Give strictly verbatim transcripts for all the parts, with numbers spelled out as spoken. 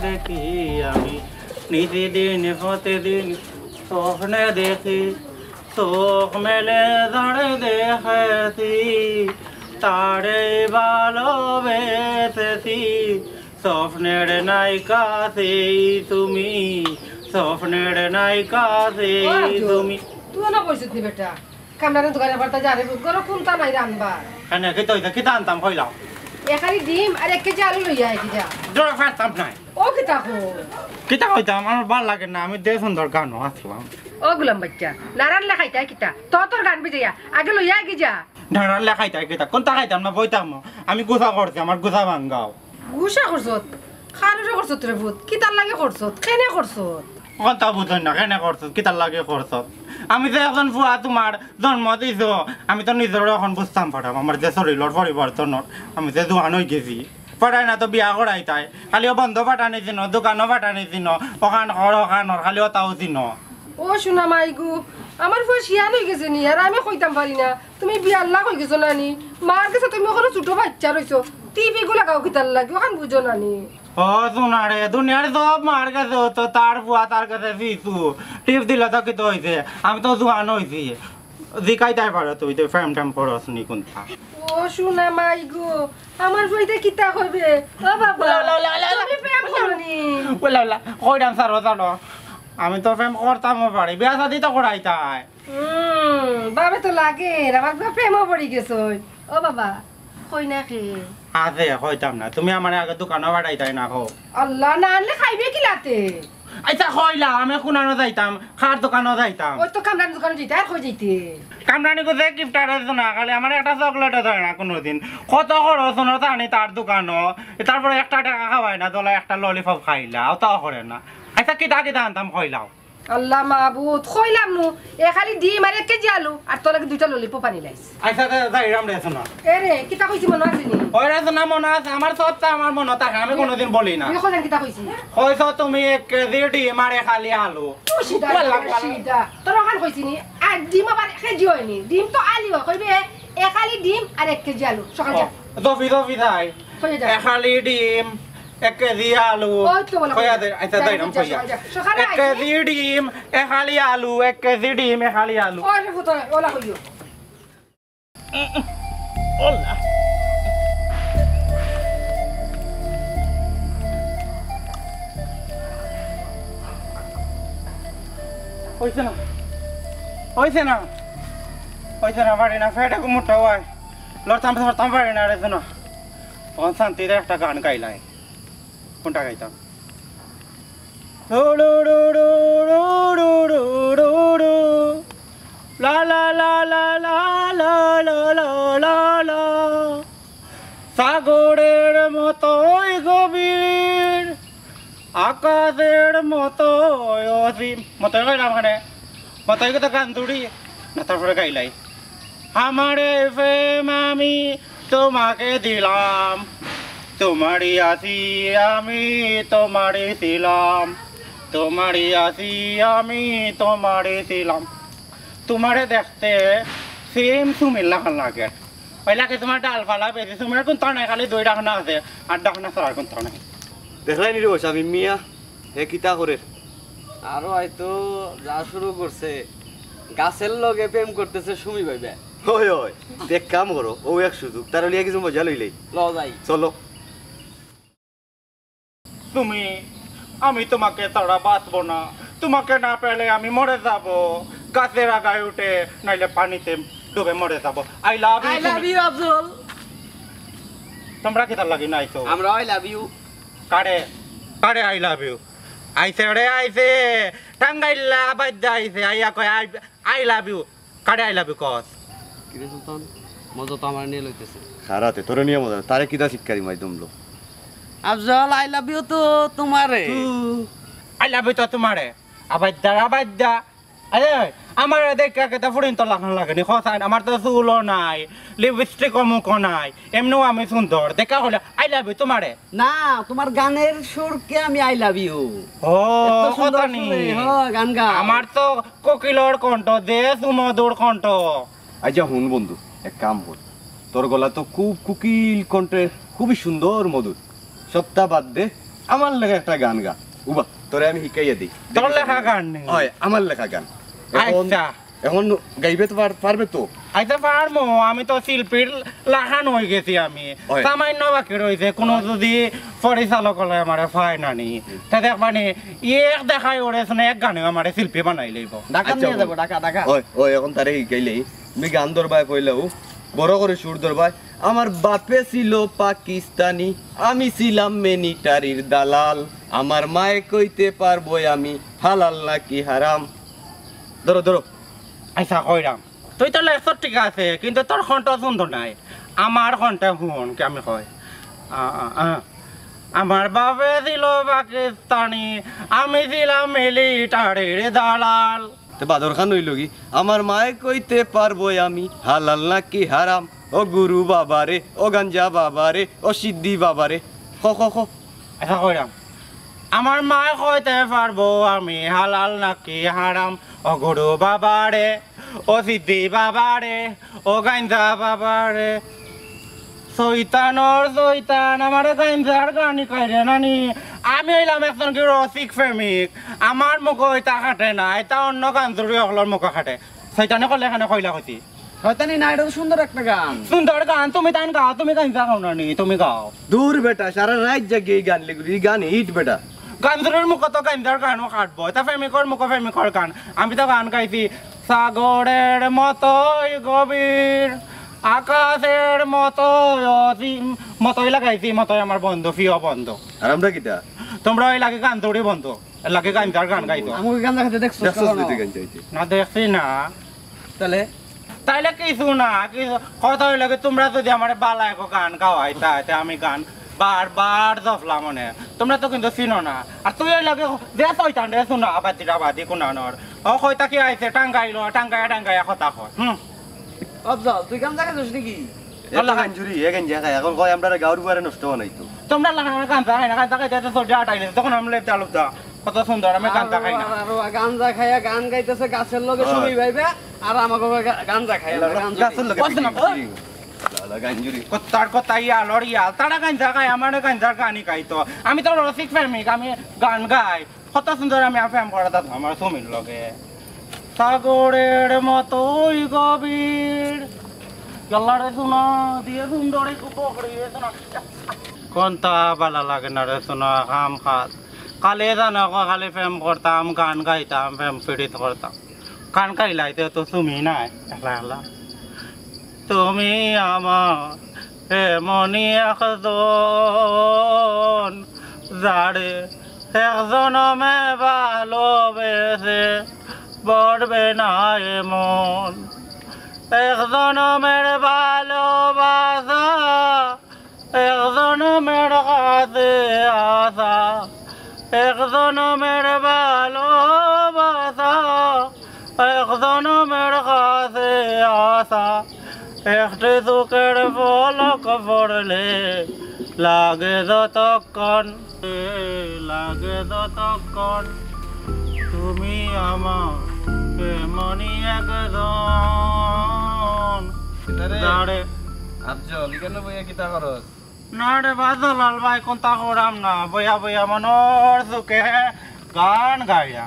দেখি আমি নিতিদিন প্রতিদিন স্বপ্নে দেখি, চোখ মেলে যারে দেখেছি, তারে ভালোবেসেছি। স্বপ্নের নায়িকা সেই তুমি, স্বপ্নের নায়িকা সেই তুমি। তুই না বলছিস নি বেটা, কামরানি দোকানে পারতা যারে বুক করো, কোনটা নাই রানবা? কেনে, কিতা অইছে? কিতা আনতাম কইলাও? এখানি ডিম আর এক কেজি আলু লইয়া আয় কিতা। জোরে পারতাম নাই। ও কিতা কো? কিতা কইতাম, আমার ভালা লাগে না, আমি যে সুন্দর গানো আছলাম। ও গুলাম বাইচ্চা, না রানলে খাইতায় কিতা? তো তোর গান বাজাইয়া আগে লইয়া আয় কিতা। না রানলে খাইতায় কিতা? কোনটা খাইতাম না, বইতাম। আমি গুছা করছি, আমার গুছা ভাঙ্গাও। গুছা করছত? কার উপরে করছত রে পুত? কিতার লাগি করছত? কেনে করছত? কথা বুঝইন না, কেনে করছত? কিতার লাগি করছত? আমি যে একজন ফুয়া তুমার জন্ম দিছো, আমি তো নিজরে অখন বুঝতাম পাররাম, আমার যে শরীলর পরিবর্তন, আমি যে জোয়ান অইগেছি। পাররায় না তো বিয়া করাইতায়, খালি অউ বন্দো পাঠানি চিনো, দোকানো পাঠানি চিনো, অখান কর, অখান কর, খালি অতাউ চিনো। ও সোনা মাইগু, আমার ফুয়া শিয়ান অইগেছে নি, আর আমি কইতাম পারি না। তুমি বিয়ার লাগ অইগেছো না নি? মার গেছে তুমি অখনো ছোট বাইচ্চা রইছো, টিপ ইগু লাগাও কিতার লাগি, অখান বুঝো না নি? ও সোনা রে, দুনিয়ার সব মার গেছে, অউ তো তার ফুয়া তার গেছে শিশু। টিপ দিলে তো কিতা অইছে? আমি তো জোয়ান অইছি। জিকাইতায় পারো তুই, তুই প্রেম টেম করস নি কুনতা? ও সোনা মাইগু, আমার ফুয়ায় কিতা কইবে? ও বাবা, OLA, OLA, OLA, OLA, OLA. তুমি প্রেম করো নি? ওলা, ওলা, কইরাম ছাড়ো, ছাড়ো। আমি তো প্রেম করতামও পারি, বিয়া শাদি তো করাইতায়। হুম, বাবে তো লাগে, আমার ফুয়া প্রেমো পড়ি গেছে। ও বাবা, কই না কে? আছে, কইতাম না। তুমি আমারে আগে দোকানো পাঠাইতায় না, কও। আল্লাহ, না আনলে খাইবে কিলাতে? আইচ্ছা, কইলাম, আমি কুনানো যাইতাম, কার দোকানো যাইতাম? ওই তো কামরানি দোকানো যাইতে, আর কই যাইতে? কামরানি গো যে গিফট আর আছে না, খালি আমারে একটা চকলেটও দেয় না কুনুদিন। কত খরচ অনো জানি তার দোকানো, তারপরে একটা টেকা খাওয়ায় না, দলা একটা ললিপপ খাইলা, অতাও করে না। আইচ্ছা, কিতা কিতা আনতাম কইলাও? আল্লাহ মাবুদ, কইলাম নু, এখানি ডিম আর এক কেজি আলু, আর তোর লাগি দুইটা ললিপপ আনিলাইছি। আইচ্ছা, যা, যাইরাম রে, সোনা। এ রে, কিতা কইছি মনো আছে নি? ওই রে, সোনা, মনো আছে, আমার সবতা আমার মনো থাকে, আমি কুনুদিন ভুলি না। তুই কইলে কিতা কইছি? কইছো তুমি এক কেজি ডিম আর এখানি আলু। ও সিধা, ওয়াল্লা, ওয়াল্লা। সিধা। তোর অখান কইছি নি? আর ডিম আবার এক কেজি অয়নি। ডিম তো আলু অয়, কইবে এখানি ডিম আর এক কেজি আলু। সকাল যা। ও, দফি, দফি যাই। কই যা? এখানি ডিম, এক কেজি আলু। ওই তো বলা কইয়া কইয়া। দে, আইচ্ছা, যা, যাইরাম যা, কইয়া। সকাল যা। সকাল এক আইছি। কেজি ডিম, এখানি আলু, এক কেজি ডিম, এখানি আলু। ওই রে পুত, ওলা কইও। ওলা। অইছে না, অইছে না, অইছে না, পারি না, পেট একটু মোটা অয়, লড়তাম চড়তাম পারি না রে, সোনা। অখন শান্তিতে একটা গান গাইলাই। কুনটা গাইতাম? Do do do do do do do do. লা লা লা লা লা লা লা লা লা। সাগরের মতোই গভীর, আকাশের মতোই অসীম। মতোই কইলাম কেনে? মতোই তো গান জুড়ি না, তারপরে গাইলাই। আমার এই প্রেম আমি তোমাকে দিলাম, তোমারই আছি আমি, তোমারই ছিলাম, তোমারই আছি আমি, তোমারই ছিলাম। তোমারে দেখতে সেম সুমির লাখান লাগে। অউ লাগে তোমার ডালপালা বেশি, সুমির কুন্তা নাই, খালি দুই ডাকনা আছে, আর ডাকনা ছাড়া আর কুন্তা নাই। দেখলায় নি রে ও শামীম মিয়া, হে কিতা করের? আরো হয়তো যা শুরু করছে, গাছের লগে প্রেম করতেছে সুমি ভাইবা। ওই, ওই, তে এক কাম করো, অউ এক সুযোগ, তারে লইয়া কিছু মজা লইলাই। ল যাই। চলো। তুমি, আমি তোমাকে ছাড়া বাঁচবো না, তোমাকে না পেলে আমি মরে যাব, গাছের আগায় উঠে, নাইলে পানিতে ডুবে মরে যাব। I love you, I love তুমি। You, আফজল। তোমরা কিতার লাগি না আইছো? আমরা I love you। কারে? কারে I love you? আইছে রে, আইছে। টাঙ্গাইল্লা বাইদ্যা আইছে, আইয়া কয়, "I, I love you।" কারে I love you কস? কিরে সুলতান, মজা তো আমার নিয়ে লইতেছে। খারাতে তোরে নিয়ে মজা, তারে কিতা শিক্ষা দিম আই দমলো? আফজল, I love you তো তোমারে। I love you তো তোমারে। আবাদ্যা, আবাদ্যা। আরে, আমার দেখে কেতা ফুরিন তো লাখান লাগে নি, খোসান, আমার তো চুলও নাই, লিপস্টিকও মুখও নাই, এমনিও আমি সুন্দর, দেখা হলে I love you তোমারে। না, তোমার গানের সুরকে আমি I love you। ও, এত সুন্দর কথা নি। সুরে, হ, গান গাও। আমার তো কোকিলর কণ্ঠ, যে সুমধুর কণ্ঠ। আচ্ছা, হুন বন্ধু, এক কাম কর, তোর গলা তো খুব কোকিল কণ্ঠে, খুবই সুন্দর মধুর। সবটা বাদ দে, আমার লেখা একটা গান গা। উবা, তোরে আমি শিকাইয়া দিই। তোর লেখা গান নি? হয়, আমার লেখা গান। এখন, আচ্ছা। এখন গাইবে তো পার-, পারবে তো? আচ্ছা, পারমু, আমি তো শিল্পীর লাখান অই গেছি আমি। হয়। সামান্য বাকি রইছে, কুনু যুদি পরিচালক অকলে আমারে পায় না নি, তে দেখবানি, এক দেখাই ওরে শুনে এক গানে আমারে শিল্পী বানাই লইব। ঢাকা আচ্ছা, নিয়ে যাবো, ঢাকা, ঢাকা। ওই, ওই, এখন তারে শিখাইলেই। তুমি গান ধরবায় পয়লাও, বড় করে সুর ধরবায়। আমার বাপে ছিল পাকিস্তানি, আমি ছিলাম মিলিটারির দালাল। আমার মায়ে কইতে পারবো আমি হালাল নাকি হারাম। ধরো, ধরো। আচ্ছা, কইরাম। তুই তো লেখছস ঠিক আছে, কিন্তু তোর কণ্ঠ সুন্দর নাই। আমার কণ্ঠ হুন, কি আমি কই? আ, আ, আ। আমার বাপে ছিল পাকিস্তানি, আমি ছিলাম মিলিটারির দালাল। তে বাদর খান অইল কি? আমার মায়ে কইতে পারবো আমি হালাল নাকি হারাম। ও গুরু বাবারে, ও গাঞ্জা বাবারে, ও সিদ্ধি বাবারে। খ, খ, খ। আচ্ছা, কইরাম। আমার মায়ে কইতে পারবো আমি হালাল নাকি হারাম। ও গুরু বাবারে, ও সিদ্ধি বাবারে, ও গাঞ্জা বাবারে। শয়তানর শয়তান, আমারে গাঞ্জার গান শিখাইরে নানি। আমি অইলাম একজন কি রসিক প্রেমিক। আমার মুখো ইতা খাটে না, ইতা অন্য গাঞ্জুরি অকলর মুখো খাটে। শয়তানে কইলে এখানে কইলা কইছি। শয়তানি না, এটা তো সুন্দর একটা গান। সুন্দর গান, তুমি তাইন গাও, তুমি গাঞ্জা খাও না নি, তুমি গাও। দূর বেটা, সারা রাইত জাগি এই গান লিখবি, এই গান হিট বেটা। গাঞ্জুরির মুখো তো গাঞ্জার গানও খাটবো, ইতা প্রেমিকর মুখো প্রেমিকর গান। আমি তো গান গাইছি, সাগরের মতোই গভীর, আকাশের মতোই অসীম, মতোই লাগাইছি, মতোই আমার বন্ধু, প্রিয় বন্ধু। আর আমরা কিতা? তোমরা ওই লাগে গাঞ্জুরি বন্ধু, লাগে গাঞ্জার গান গাইতো। আমাকে গান দেখাতে দেখছো? দেখছস নি তুই গান চাইতে? না, দেখছি না। তাহলে তাইলে কিছু না, কিছু কথা অইল কি, তোমরা যুদি আমারে বালা একো গান গাওয়াইতা, তে আমি গান বারবার জফলাম মনে। তোমরা তো কিন্তু চিনো না। আর তুই অইল কি, যে শয়তান রে, শুনা বাদিরা বাদি কুনানোর। ও কইতা কি আইছে, টাঙ্গাইল, টাঙ্গাইয়া টাঙ্গাইয়া কথা কয়। হুম। আফজল, তুই গান দেখাচ্ছিস নাকি? এ তো গাঞ্জুরি, এ গাঞ্জা খায়, এখন কয় আমরা গাউর বুয়ারে নষ্ট বানাইতো। তোমরা লাগানো গান দেখাই না, গান দেখাইতে তো সর্দি আটাইলে, তখন আমি লেপটা লুপটা। কত সুন্দর, আমি গান দেখাই না। আর, আর, আর গান দেখাইয়া গান গাইতেছে গাছের লগে হ্যাঁ। সবই ভাইবে, আর আমাকে গা-, গান দেখাইয়া গান গাছের লগে বলছে না, পিটি পিটি। লালা গাঞ্জুরি। কত্তার কত্তা ইয়ালর ইয়াল, তারা গান দেখায়, আমার গান দেখানি গাইতো। আমি তো রসিক প্রেমিক, আমি গান গাই। কত সুন্দর আমি প্রেম করা থাকতাম আমার সুমির লগে। সাগরের মতোই গভীর। ইয়াল্লা রে সোনা, দিয়ে সুন্দর একটু পকড়ি রে সোনা। কোনটা বালা লাগে না রে সোনা, খাম খাত। খালি জানো, খালি প্রেম করতাম, গান গাইতাম, প্রেম পীড়িত করতাম। গান গাইলাইতে তো তুমি নাই, একলা একলা। তুমি আমার এমনই একজন, যারে এক জনমে ভালোবেসে ভরবে না এমন। এক জনমের ভালোবাসা, এক জনমের কাছে আসা, এক জনমের ভালোবাসা, এক জনমের কাছে আসা। একটি চোখের পলক পড়লে লাগে যতক্ষণ, লাগে যতক্ষণ, তুমি আমার এমনই একজন। আরে, যারে আফজল, এখানে বইয়া কিতা করস? না রে বা দুলাল ভাই, কোনটা করাম না, বইয়া বইয়া মনর সুখে গান গাইয়া।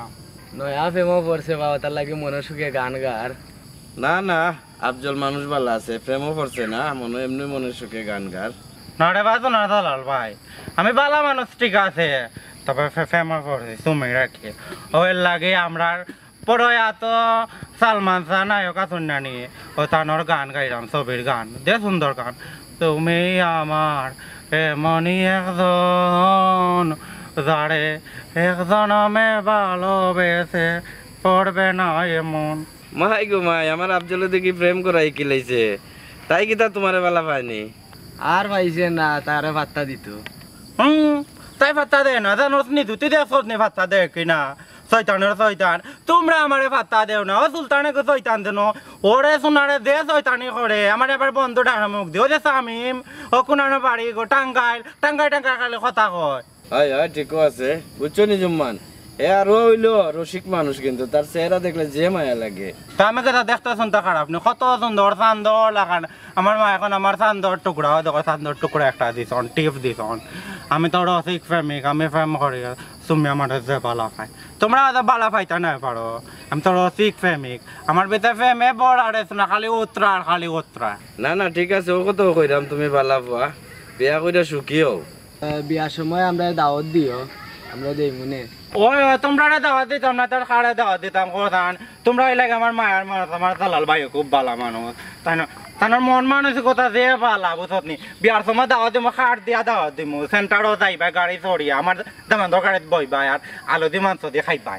নয়া প্রেমও পড়ছে বাবা, তার লাগি মনে সুখে গান গার। না, না, আফজল মানুষ বালা আছে, প্রেমও পড়ছে না, মনে এমনি মনে সুখে গান গার। না রে বা দুলাল ভাই, আমি বালা মানুষ ঠিক আছে, তবে ফে-, প্রেমও পড়ছি, তুমি রাখি। ওই লাগে আমরার প্রয়াত সালমান শাহ নায়ক আছইন না নি, ও তানর গান গাইলাম, ছবির গান, দে সুন্দর গান। তুমি আমার এমনই একজন, যারে এক জনমে ভালোবেসে পড়বে না এমন। মাই গো মাই, আমার আফজলে দেখি প্রেম করাই কিলাইছে। তাই কিতা তোমারে বালা পায়নি? আর পাইছে না, তারে পাত্তা দিত। হুম, তাই পাত্তা দেয় না, জানোস নি তুই, তুই দেখছস নি পাত্তা দেয় কি না? শয়তানের শয়তান, তোমরা আমারে পাত্তা দেও না, ও সুলতানে কো শয়তান দেন, ওরে সোনারে দে শয়তানি করে, আমার এবার বন্ধু ডাকা মুখ দিয়ে, ও যে শামিম, ও কুনানো বাড়ি গো, টাঙ্গাইল, টাঙ্গাই টাঙ্গাই খালি কথা কয়। হয়, হয়, ঠিকও আছে। বুঝছো নি জুম্মান? এ আরো অইলো রসিক মানুষ, কিন্তু তার চেহারা দেখলে যে মায়া লাগে। তা আমি কথা দেখতে শুনতে খারাপ নি, কত সুন্দর চান্দর লাখান। আমার মা এখন আমার চান্দর টুকরা, ও দেখো চান্দর টুকরা একটা দিছন, টিপ দিছন। আমি তো রসিক প্রেমিক, আমি প্রেম করি। তুমি আমার যে বালা পাই, তোমরা হয়তো বালা পাইতা না পারো। আমি তো রসিক প্রেমিক, আমার ভিতরে প্রেমে বড় আর না, খালি উতরা আর খালি উতরা। না, না, ঠিক আছে, ও কত কইরাম তুমি বালা পুয়া, বিয়া কইরা সুখী হও। আহ, বিয়ার সময় আমরা দাওয়াত দিও, আমরা দেই মনে। ওই, ওই, তোমরা দাওয়াত দিতাম না, তার কারে দাওয়াত দিতাম, কোথান? তোমরা এই লাগে আমার মায়ার মানুষ, আমার দালাল ভাই খুব বালা মানুষ। তাই না? তার মন মানসিকতা যে বালা, বুঝছত নি? বিয়ার সময় দাওয়াত দিমু, কার্ড দিয়া দাওয়াত দিমু, সেন্টারও যাইবা, গাড়ি চড়িয়া, আমার দামান দরকারে বইবা, আর আলু দি মাংস দি খাইবা।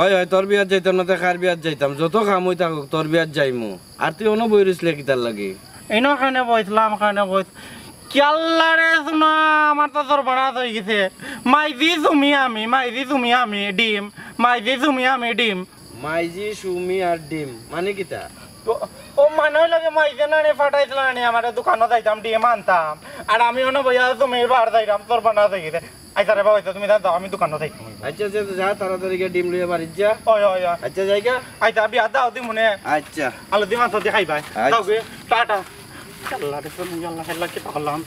ওই, ওই, তোর বিয়াত যাইতাম না, তে কার বিয়াত যাইতাম? যত কাম হই থাকুক, তোর বিয়াত যাইমু। আর তুই অনো বই রইছলে কিতার লাগি? ইনো খানে বইছলাম, খানে বইছ-, কিয়াল্লা রে সোনা, আমার তো সর্বনাশ হয়ে গেছে। মাইজি তুমি আমি, মাইজি তুমি আমি, ডিম, মাইজি তুমি আমি, ডিম। মাইজি, সুমি আর ডিম, মানে কিতা? ও, ও মানে লাগে মাইজে না রে, ফাটাইছিল না রে, আমার দোকানও যাইতাম, ডিম আনতাম। আর আমি অনো বইয়া তুমি বার যাইতাম, সর্বনাশ হয়ে গেছে। আইসা রে বাবা, আইসা, তুমি যাও, যাও, আমি দোকানও যাইতাম। আচ্ছা, আচ্ছা, আচ্ছা, যা, তাড়াতাড়ি গিয়া ডিম লইয়া বাড়িত যা। ওই, ওই, ওই। আচ্ছা, যাইগা। আইসা, বিয়া দাও দি মনে। আচ্ছা। আলু দি মাংস দি খাইবায়। আচ্ছা। যাও গে, টাটা। আল্লাহ রে, তুমি আল্লাহ, আল্লাহ, কিতা করলাম?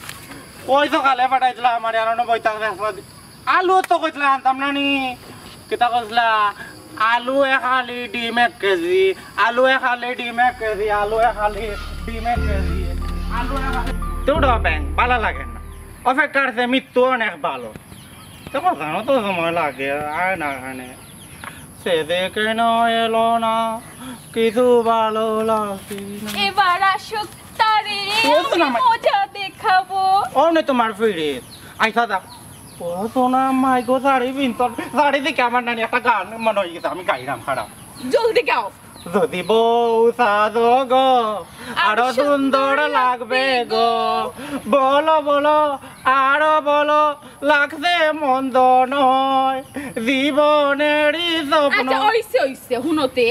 ওই তো কালে পাঠাইছিলাম, আমার আর অনো বইতা আছে, আলু তো কইছিলা আনতাম না নি। কিতা কইছিলা? আলু এক আলি, ডিম এক কেজি, আলু এক আলি, ডিম এক কেজি, আলু এক আলি, ডিম এক কেজি, আলু এক আলি। তো উঠো ব্যাং, ভালা লাগে না। অপেক্ষার যে মৃত্যু অনেক ভালো। তো কথা জানো তো সময় লাগে, আয় না এখানে। সে যে কেন এলো না, কিছু ভালো লাগছে না। এবার আসুক তারে, ও তো না আমি মা- মজা দেখাবো। ও নে তোমার ফিরে। আইসা দা। ও সোনা মাই গো, শাড়ি পিনতো, শাড়ি দেখে আমার নানি একটা গান মনে হয়ে গেছে, আমি গাইলাম খারাপ। জলদি গাও। যদি বউ সাজো গো, আরো আরো সুন্দর সুন্দর লাগবে লাগবে গো। গো। বলো, বলো, আরো বলো, লাগছে মন্দ নয়, জীবনেরই স্বপ্ন। আচ্ছা, অইছে, অইছে, হুনো তে।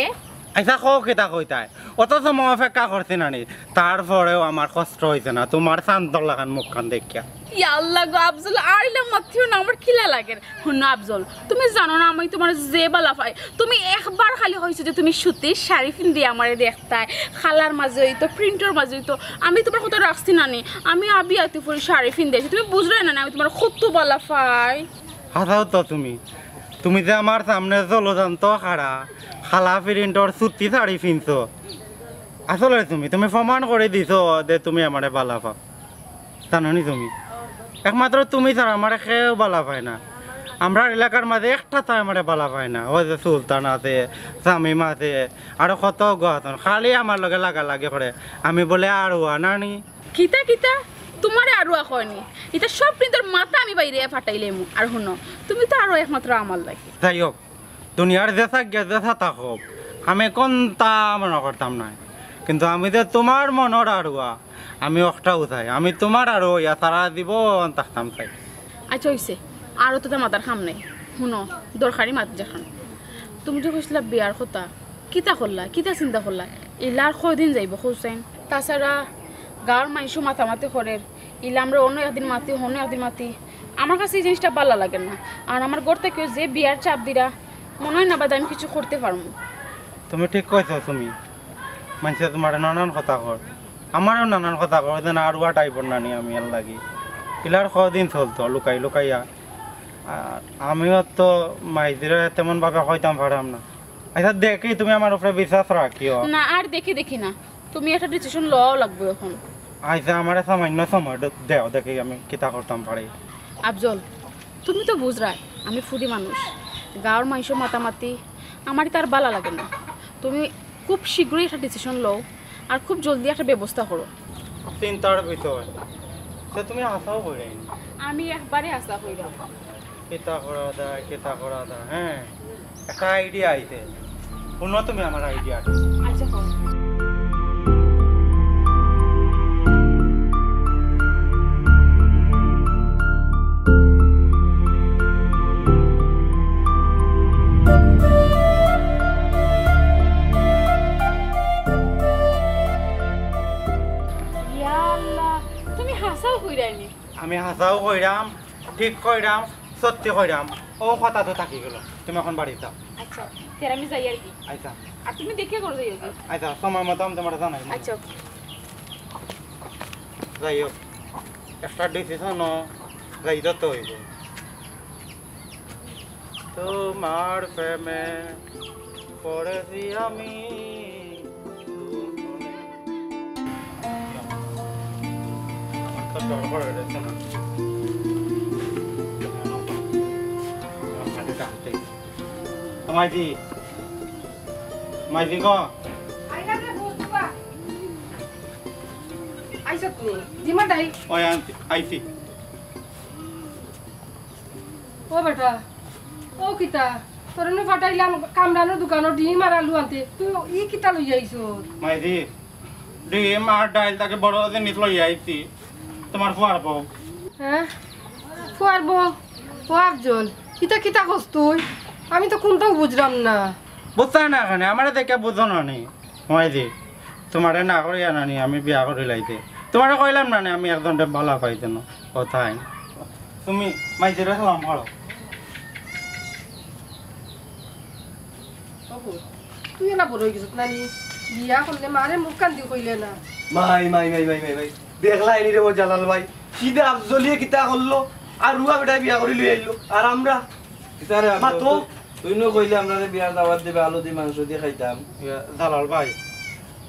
আচ্ছা, কও কিতা কইতায়? অত সময় অপেক্ষা করছি না নি, তারপরেও আমার কষ্ট হইছে না, তোমার শান্ত লাখান মুখখান দেখিয়া। ইয়া আল্লাহ গো আফজল, আর ইলা মাতিও না, আমার কিলা লাগের। হুনো আফজল, তুমি জানো না আমি তোমার যে বালা পাই, তুমি একবার খালি কইছো যে তুমি সুতির শাড়ি পিন্দি আমারে দেখতায়, কালার মাঝে হইতো, প্রিন্টর মাঝে হইতো, আমি তোমার কথা রাখছি না নি, আমি আবি আতি পরি শাড়ি পিন্দি আইছি, তুমি বুঝরায় না, না আমি তোমার কত বালা পাই। হাছাউ তো তুমি, তুমি যে আমার সামনে জলজান্ত খাড়া, কালা প্রিন্টর সুতি শাড়ি পিনছো, আসলে তুমি, তুমি প্রমাণ করি দিছো যে তুমি আমারে বালা পাও। জানো নি তুমি? একমাত্র তুমি ছাড়া আমারে কেউ বালা পায় না। আমরার এলাকার মাঝে একটা তাই আমারে বালা পায় না। ওই যে সুলতান আছে, শামিম আছে, আরো কত গো আছইন। খালি আমার লগে লাগালাগি করে। আমি বুলে আরুয়া না নি? কিতা কিতা? তোমারে আরুয়া কয় নি? ইতা সব কিন্তু মাথা আমি বাইরে ফাটাইলাইমু। আর হুনো, তুমি তো আরো একমাত্র আমার লাগি। যাই হোক, দুনিয়ার যেছা গেছে যেছা থাকউক, আমি কুন্তা মনো করতাম নায়, কিন্তু আমি যে তোমার মনর আরুয়া, আমি অখটাউ চাই, আমি তোমার আরুয়া অইয়া সারা জীবন থাকতাম চাই। আচ্ছা অইছে, আরো তো মাতার কাম নাই। হুনো, দরকারি মাত যেখান, তুমি যে কইছিলা বিয়ার কথা, কিতা করলা, কিতা চিন্তা করলা? ইলা আর কয়দিন যাইবো কও চাইন? তাছাড়া গাঁওর মাইনষে মাতামাতি করের, ইলা আমরা অন্য একদিন মাতি, অন্য একদিন মাতি। আমার কাছে ই জিনিসটা বালা লাগের না। আর আমার ঘর থাকিও যে বিয়ার চাপ দিরা, মনো অয় না বাদে আমি কিছু করতে পারমু। তুমি ঠিক কইছো তুমি, মাইনষে তোমারে নানান কথা কর, আমারেও নানান কথা কর, যেন আরুয়া টাইপর নানি আমি এর লাগি। ইলা আর কয়দিন চলতো লুকাই লুকাইয়া। আর আমিও তো মাইজিরে তেমন ভাবে কইতাম পারাম না। আচ্ছা দেখি, তুমি আমার উপরে বিশ্বাস রাখিও। না, আর দেখি দেখি না, তুমি একটা ডিসিশন লওয়া লাগবো এখন। আচ্ছা, আমারে সামান্য সময় দে-, দেও, দেখি আমি কিতা করতাম পারি। আফজল, তুমি তো বুঝরায় আমি ফুড়ি মানুষ, গাঁওর মাইনষে মাতামাতি আমার ইতা আর বালা লাগে না। তুমি খুব শীঘ্রই একটা ডিসিশন লও, আর খুব জলদি একটা ব্যবস্থা করো। চিন্তার বিষয়। তে তুমি হাছাউ কইরায় নি? আমি একবারে হাছা কইরাম। কিতা করা যায়, কিতা করা যায়, হ্যাঁ? একটা আইডিয়া আইছে। হুনো তুমি আমার আইডিয়াটা। আচ্ছা, কও। ইয়া আল্লাহ, তুমি হাছাউ কইরায় নি? আমি হাছাউ কইরাম, ঠিক কইরাম, সত্যি কইরাম। ও কথা তো থাকি গেল, তুমি এখন বাড়ি যাও। আচ্ছা, তে আমি যাই আর কি। আচ্ছা। আর তুমি দেখে করে যাইও কি? আচ্ছা, সময় মতো আমি তোমারে জানাই। আচ্ছা, ওকে। যাই হোক, একটা ডিসিশন গাইতে তো হইব। তোমার প্রেমে পড়েছি আমি। আমার তো ডর করে রয়েছে না। মাইজি, মাইজি গো। আইছত নি? জিমা দাই। ওই আনছি, আইছি। ও বেটা, ও কিতা? তোরে নু পাঠাইলাম কামরানর দোকানো ডিম আর আলু আনতে, তুই ই কিতা লইয়া আইছত? মাইজি, ডিম আর ডাইল থাকি বড় জিনিস লইয়া আইছি, তোমার ফুয়ার বউ। হ্যাঁ? ফুয়ার বউ? ও আফজল, ইতা কিতা কস তুই? আমি তো কুনটাও বুঝলাম না। বুঝতায় না কেনে? আমারে দেখে বুঝো না নি? মাইজি, তোমারে না করিয়া না নি, আমি বিয়া করি লাইতে। তোমারে কইলাম না নি, আমি একজনরে বালা পাইতে না। ও তাই। তুমি মাইজিরে সালাম করো। তুই এলা বড় অই গেছত না নি? বিয়া করলে মারে মুখ কান্দি কইলে না। মাই, মাই, মাই, মাই, মাই, মাই। দেখলা এনি রে ও জালাল ভাই, সিধা আফজলিয়ে কিতা করলো, আর রুয়া বেটায় বিয়া করি লই আইলো, আর আমরা কিতা রে আফজল, মাতো। তুই, তুই নু কইলে আমরারে বিয়ার দাওয়াত দিবে, আলু দি মাংস দি খাইতাম। ইয়া, জালাল ভাই,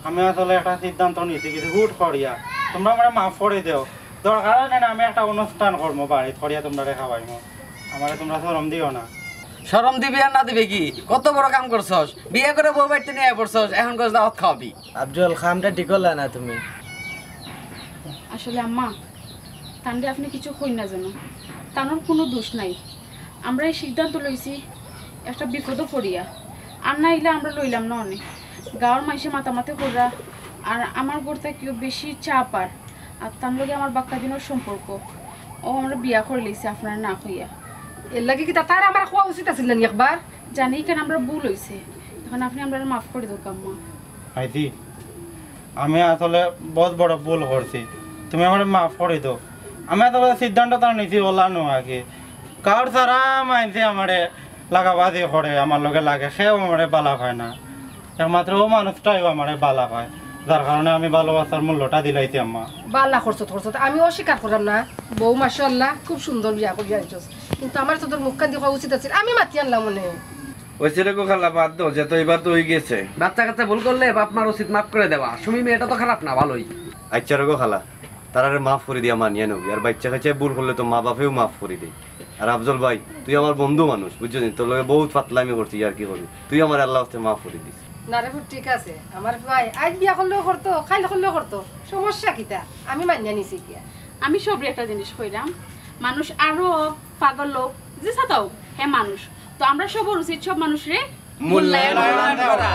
আমি আসলে একটা সিদ্ধান্ত নিছি, কিছু হুট করিয়া। তোমরা আমারে মাফ করি দেও। দরকার অয় না, আমি একটা অনুষ্ঠান করমু বাড়িত করিয়া তোমরারে খাওয়াইমু। আমারে তোমরা শরম দিও না। শরম দিবি আর না দিবি কি? কত বড় কাম করছস, বিয়া করে বউ বাড়িত নিয়া পড়ছস, এখন কস দাওয়াত খাওয়াবি। আফজল, কামটা ঠিক করলা না তুমি। আসলে আম্মা, তানরে আপনে কিছু কইন না যেন, তানর কুনু দুষ নাই। আমরা ই সিদ্ধান্ত লইছি একটা বিপদো পড়িয়া, আর না অইলে আমরা লইলাম না অনে। গাঁওর মাইনষে মাতামাতি কররা, আর আমার ঘর থাকিও বেশি চাপ আর, আর তান লগে আমার বাক্কা দিনর সম্পর্ক, অউ আমরা বিয়া করি লইছি আপনারে না কইয়া। এরলাগি কিতা তারে আমারে কওয়া উচিত আছিল না নি একবার? জানি কেনে আমরার ভুল অইছে, এখন আপনে আমরারে মাফ করি দেউক্কা আম্মা। মাইজি, আমি আসলে বউত বড় ভুল করছি, তুমি আমারে মাফ করি দেও। আমি আসলে সিদ্ধান্তটা নিছি অলা নু আগে। গাঁওর সারা মাইনষে আমারে লাগাবাজি করে, আমার লগে লাগে, কেউ আমারে বালা পায় না। একমাত্র অউ মানুষটাউ আমারে বালা পায়, যার কারণে আমি ভালোবাসার মূল্যটা দিলাইছি আম্মা। বালা করছত, করছত, আমি অস্বীকার কররাম না। বউ মাশাআল্লাহ খুব সুন্দর বিয়া করিয়া আনছস, কিন্তু আমারে তো তোর মুখ কান্দি কওয়া উচিত আছিল, আমি মাতি আনলাম অনে। অইছে রে গো খালা, বাদ দেও, যেতা অইবার তো অই গেছে। বাচ্চা কাচ্চা ভুল করলে বাপ মার উচিত মাফ করি দেওয়া। সুমি মেয়েটা তো খারাপ না, ভালোই। আইচ্ছা রে গো খালা, তারারে মাফ করি দিয়া মানিয়া নেও, আর বাচ্চা কাচ্চায় ভুল করলে তো মা বাপেউ মাফ করি দেয়। আর আফজল ভাই, তুই আমার বন্ধু মানুষ, বুঝছস নি? তোর লগে বউত ফাতলামি করছি, ইয়ার্কি করছি, তুই আমারে আল্লার ওয়াস্তে মাফ করি দিস। না রে পুত, ঠিক আছে, আমার ভাই আইজ বিয়া করলেও করতো, কাইল করলেও করতো, সমস্যা কিতা? আমি মানিয়া নিছি গিয়া। আমি সবরে একটা জিনিস কইরাম, মানুষ আরো অউক, পাগল অউক, যেসাতা অউক, হে মানুষ। তো আমরা সবর উচিত সব মানুষরে মূল্যায়ন করা।